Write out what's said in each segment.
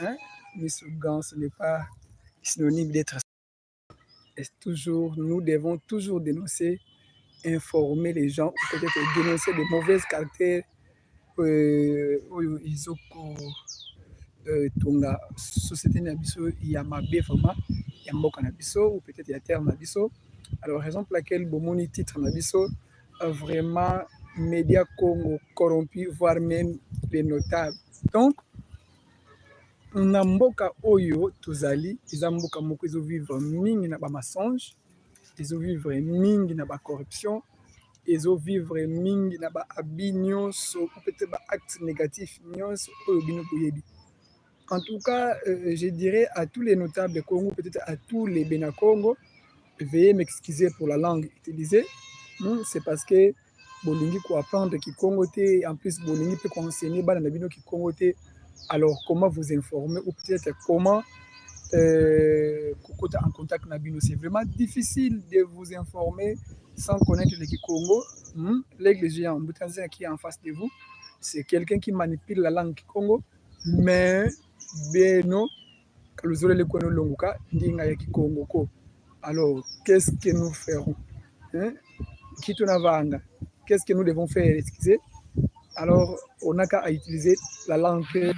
Hein? Miso ce n'est pas synonyme d'être. Et toujours, nous devons toujours dénoncer, informer les gens, ou peut-être dénoncer de mauvais caractères oyo ezoko tonga société na biso ya mabe vraiment ya mboka na biso ou peut-être ya terre na biso. Alors, raison pour laquelle bomoni titre na biso vraiment média Congo corrompu, voire même les notables. Donc na mboka oyo tozali, eza mboka moko ezovivre mingi na bamensonge, ezovivre mingi na bacorruption, ezovivre mingi na baabus nyonso ou peut-être baacte négatif nyonso oyo bino boyebi. En tout cas, je dirais à tous les notables Congo, peut-être à tous les Bena Congo, veuillez m'excuser pour la langue utilisée. C'est parce que bolingi koapprendre kikongo te, en plus bolingi mpe koenseigner bana na bino kikongo te. Alors comment vous informer ou peut-être comment kokota en contact na bino? C'est vraiment difficile de vous informer sans connaître le kikongo. L'aigle géant Mbutanzia qui est en face de vous, c'est quelqu'un qui manipule la langue kikongo, mais beno kaluzolele kweno longuka ndinga ya kikongo ko. Alors qu'est-ce que nous ferons, hein? Kitunavanga, qu'est-ce que nous devons faire? Excusez. Alors on n'a qu'à utiliser la langue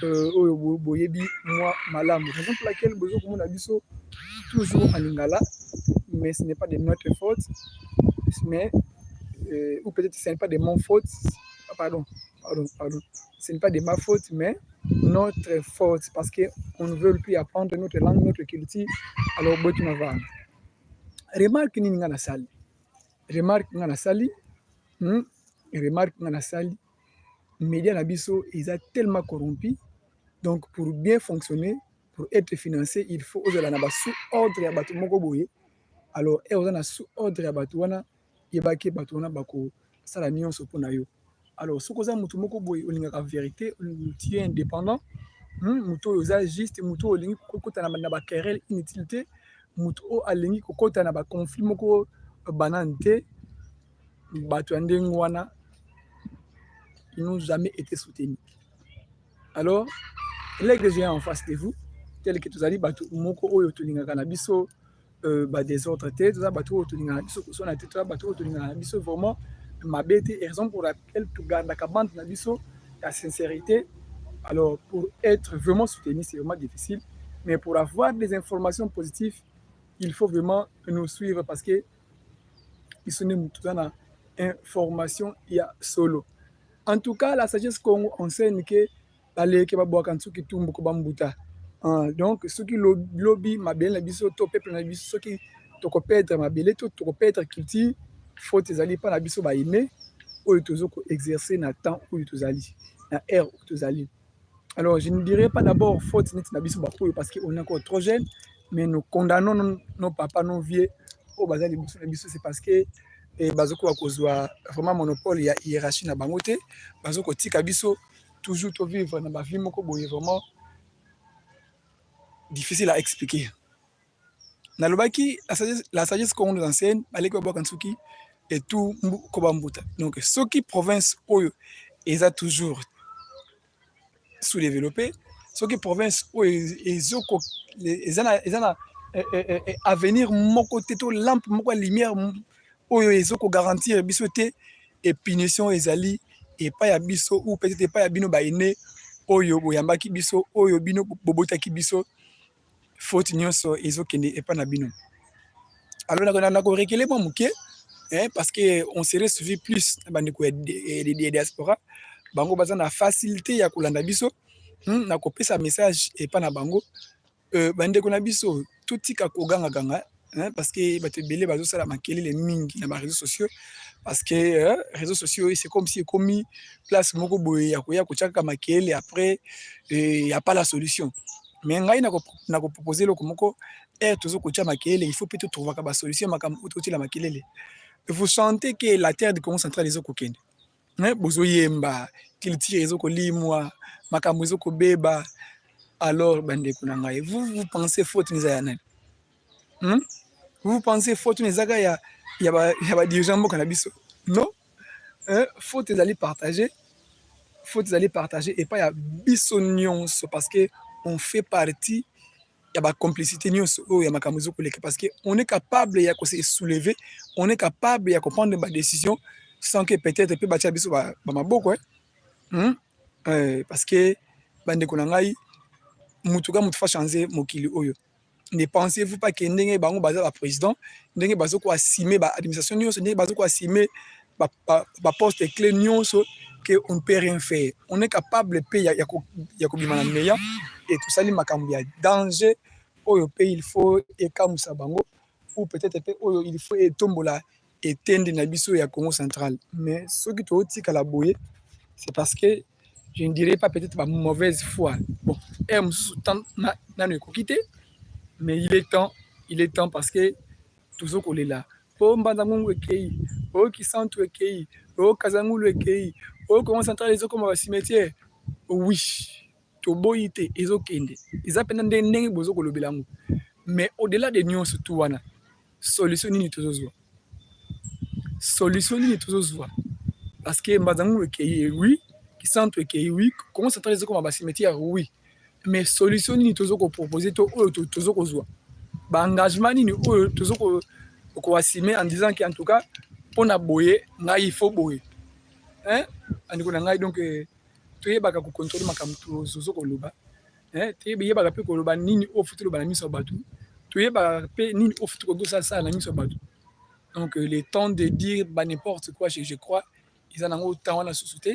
oyo boyebi mwa malamu, raison pour laquelle bozo komona biso toujours en lingala. Mais ce n'est pas de notre faute, mais ou peut-être ce n'est pas de mon faute, pardon, pardon, pardon, ce n'est pas de ma faute, mais notre faute, parce que on ne veut plus apprendre notre langue, notre culture. Alors botunavanga, remarque nini nga nasali? Remarque nga nasali, Remarque nga nasali, média na biso eza tellement corrompu. Donc pour bien fonctionner, pour être financé, il faut ozala na basous ordre ya bato moko boye. Alors e oza na sous ordre ya bato wana, yebaki bato wana bakosala nyonso mpona yo. Alors soki oza motu moko boye olingaka vérité, tu es indépendant, motu oyo oza juste, motu oyo olingi kokota na baquerelle inutile te, motu oyo alingi kokota na baconflit moko banane te, bato ya ndenge wana, ils n'ont jamais été soutenus. Alors l'aigle géant en face de vous, tel que tozali bato moko oyo tolingaka na biso badésordre te, toza bato oyo tolingaka na biso koswana te, toza bato oyo tolingaka na biso vraiment mabe te, raison pour laquelle togardaka bande na biso ya sincérité. Alors pour être vraiment soutenu, c'est vraiment difficile, mais pour avoir des informations positives, il faut vraiment nous suivre, parce que biso nde motu toza na information ya solo. En tout cas, la sagesse Congo enseigne que baleke babwaka nsuki tumbuko bambuta. Donc soki lobi mabele na biso to peuple na biso, soki tokoperdre mabele to tokoperdre culture, faute ezali mpa na biso baime oyo tozo koexercer na temps oyo tozali, na ère oyo tozali. Alors je ne dirais pas d'abord faute neti na biso baoyo, parce que on est encore trop jeune, mais nous condamnons nos papas, nos vieux oyo baza liboso na biso. C'est parce que bazokoka kozwa vraiment monopole ya hiérarchie na bango te, bazokotika biso toujours tovivre na bavie moko boye vraiment difficile à expliquer. Nalobaki la sagesse Congo nous enseigne baleki babwaka nsuki etu koba mbuta. Donc soki province oyo eza toujours sous-développé, soki province oyo eza na avenir moko te to lampe moko ya lumière oyo ezokogarantir biso te, punition ezali epai ya biso ou peut-être epai ya bino baene oyo boyambaki biso, oyo bino bobotaki biso. Faute nyonso ezokende epai na bino. Alors nakorekele mwa moke, parce que on serait suivi plus na bandeko ya diaspora. Bango baza na facilité ya kolanda biso. Na kopesa message epai na bango, bandeko na biso, totika kogangaganga, parce que bato ebele bazosala makelele mingi na baréseaux sociaux, parce que réseaux sociaux, c'est comme si ekomi place moko boye ya koya kotia kaka makelele, après ya pas la solution. Mais ngai nakopropose eloko moko: ere tozo kotia makelele, il faut mpe totrouvaka basolution makambo oyo totiela makelele. Vous chantez que la terre du Congo central ezokokende, bozoyemba culture ezokolimwa, makambo ezokobeba. Alors bandeko na ngai, vous, vous pensez faute eza ya nani, Vous pensez faute ezaka ya badirigeant mboka na biso? Non, faute ezali partagé, faute ezali partagé epai ya biso nyonso, parce que On fait partie ya bacomplicité nyonso oyo ya makambo ezokoleka, parce que on est capable ya kose soulever, on est capable ya koprendre badécision sans que peut-être mpe batia biso bamaboko, eh? Parce que bandeko na ngai, mutu ka mutu fa changer mokili oyo. Ne pensez-vous pas que ndenge bango baza baprésident, ndenge bazo koassumer baadministration nyonso, ndenge bazo koassumer baposte clé nyonso, que on ne peut rien faire? On est capable mpe ya kobima na meya et tosali makambo ya danger oyo mpe il faut ekamwisa bango, ou peut-être mpe oyo il faut etombola etende na biso ya Congo Central. Mais soki totikala boye, c'est parce que, je ne dirais pas peut-être ba mauvaise foi, bon, heure mosusu temps nano ekoki te, mais il est temps, il est temps, parce que tozo kolela po Mbanza Ngungu ekei, o Kisantu ekei, o Kazangulu ekei, o Congo Central ezokoma bacimetière. Oui, toboyi te, ezokende, eza mpenza ndenge bozo kolobela yango. Mais au-delà de nyonso tu wana, solution nini tozozwa? Solution nini tozozwa? Parce que Mbanza Ngungu ekei, oui, Kisantu ekei, oui, Congo Central ezokoma bacimetière, oui, mais solution nini tozo kopropose to oyo tozo kozwa? Baengagement nini oyo tozo koassumer en disant que en tout cas mpona boye ngai il faut boye, hein? Bandeko na ngai, donc toyebaka kocontrôler makambo tozo koloba, toyebaka mpe koloba nini oyo faut toloba na miso ya bato, toyebaka mpe nini oyo faut tokoki kosala na miso ya bato. Donc le temps de dire ba n'importe quoi, je crois, eza nango temps wana susu te,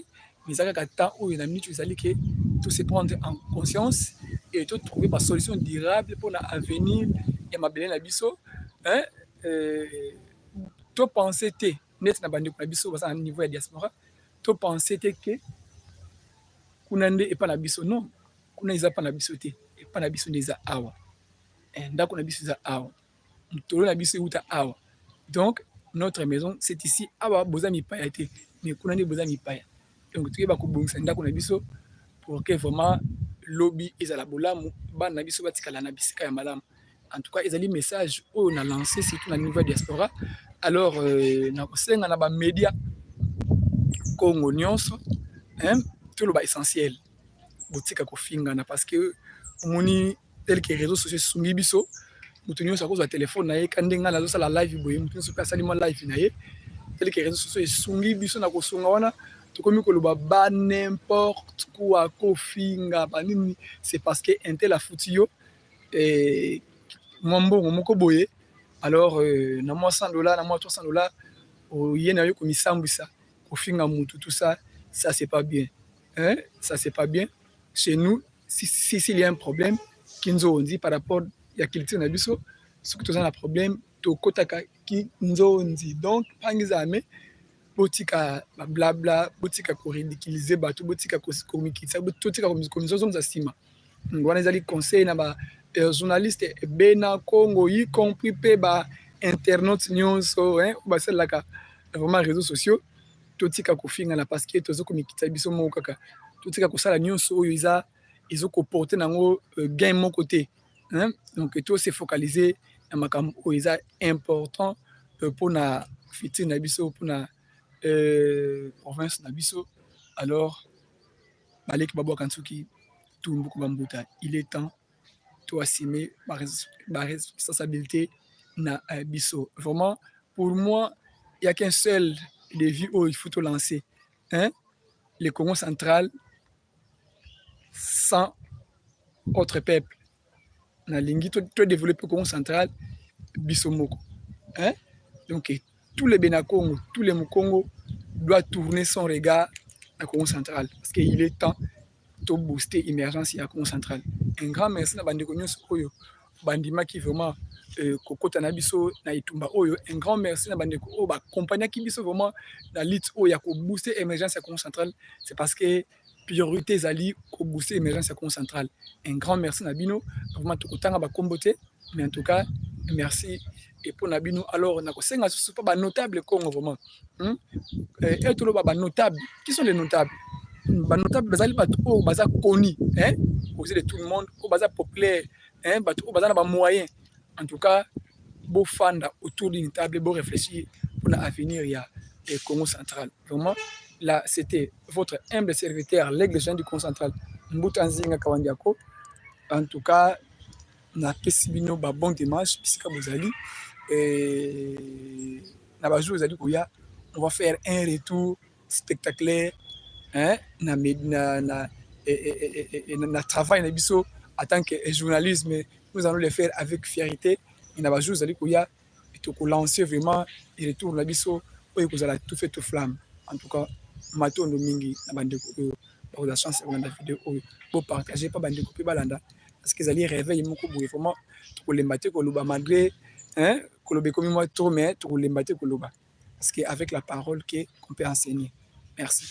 mais eza kaka temps oyo na minute ezali ke to se prendre en conscience et to trouver basolution durable mpona avenir ya mabele na biso, hein? To pense te neti na bandeko na biso baza na niveau ya diaspora, to pense te ke kuna nde epa na biso. Non, kuna eza mpa na biso te, epa na biso nde eza awa. Ndako na biso eza awa, motolo na biso euta awa. Donc notre maison, c'est ici. Awa boza mipaya te, mais kuna nde boza mipaya. Donc toyeba kobongisa ndako na biso pour que vraiment lobi ezala bolamu, bana na biso batikala na bisika ya malamu. En tout cas, ezali message oyo na lancé surtout na niveau ya diaspora. Alors nakosenga na bamédia Congo nyonso, hein, toloba essentiel, botika kofingana, parce que omoni tel que réseaux sociaux esungi biso, moto nyonso akozwa telefone na ye ka ndenge ngai nazosala live boye, moto nyonso mpe asali mwa live na ye. Tel que réseaux sociaux esungi biso na kosunga wana, tokomi koloba ba n'importe quoi, kofinga banini, c'est parce que un tel afuti yo mwa mbongo moko boye. Alors na mwa 100 $, na mwa 300 $, oye na yo komisambwisa, kofinga mutu, tout ça, ça c'est pas bien, hein? Ça c'est pas bien. Chez nous, si, si, s'il y a un problème, kinzonzi, par rapport ya culture na biso, soki toza na problème, tokɔtaka kinzonzi. Donc pangizame, botika bablabla, botika koridiculiser bato, botika komikitisa, totika komizozongisa nsima. Wana ezali conseil na ba journaliste ebena Congo, y compris mpe ba internaute nyonso oyo basalelaka vraiment réseaux sociaux. Totika kofingana parce que toza komikitisa biso moko kaka. Totika kosala nyonso oyo eza ezokoporter nango gain moko te, hein? Donc tose focaliser na makambo oyo eza important mpona futur na biso, mpona province na biso. Alors baleki babwaka nsuki, tumbuku bambuta, il est temps to assumer baresponsabilité na biso. Vraiment, pour moi, il y a qu'un seul défi oyo il faut to lancer, hein? Le Congo Central sans autre peuple. Nalingi to développer Congo Central biso moko, hein? Donc tous les Bena Congo, tous les Mukongo doivent tourner son regard à Congo Central, parce qu'il est temps to booster émergence ya Congo Central. Un grand merci na bandeko nyonso oyo bandimaki vraiment kokota na biso na etumba oyo. Un grand merci na bandeko oyo baaccompagnaki biso vraiment na lutte oyo ya kobooster émergence ya Congo Central. C'est parce que priorité ezali kobooster émergence ya Congo Central. Un grand merci na bino vraiment. Tokotanga bakombo te, mais en tout cas merci et mpo na bino. Alors nakosenga susu mpo banotable Congo vraiment, E toloba banotable, qui sont les notables? Banotable bazali bato oyo baza koni, hein, aux yeux de tout le monde, oyo baza populaire, hein, bato oyo baza na bamoyen. En tout cas, bofanda autour d'une table, bo réfléchir mpona avenir ya Congo Central. Vraiment, là c'était votre humble serviteur, l'aigle géant du Congo Central, Mbuta Nzinga Kawandiako. En tout cas, napesi bino ba bon dimanche bisika bozali. Na bajour ezali koya, on va faire un retour spectaculaire, hein, na travail na biso en tant que journalisme. Nous allons le faire avec fierté. Na bajour ezali koya, tokolancer vraiment retour na biso oyo ekozala tout feu tout flamme. En tout cas, matondo mingi na bandeko oyo bakozwa chance ya kolanda video oyo. Bopartage mpa bandeko mpe balanda, parce que ezali réveil moko boye. Vraiment, tokolemba te koloba, malgré, hein, koloba ekomi mwa trop, mais tokolemba te koloba, parce que avec la parole que qu'on peut enseigner. Merci.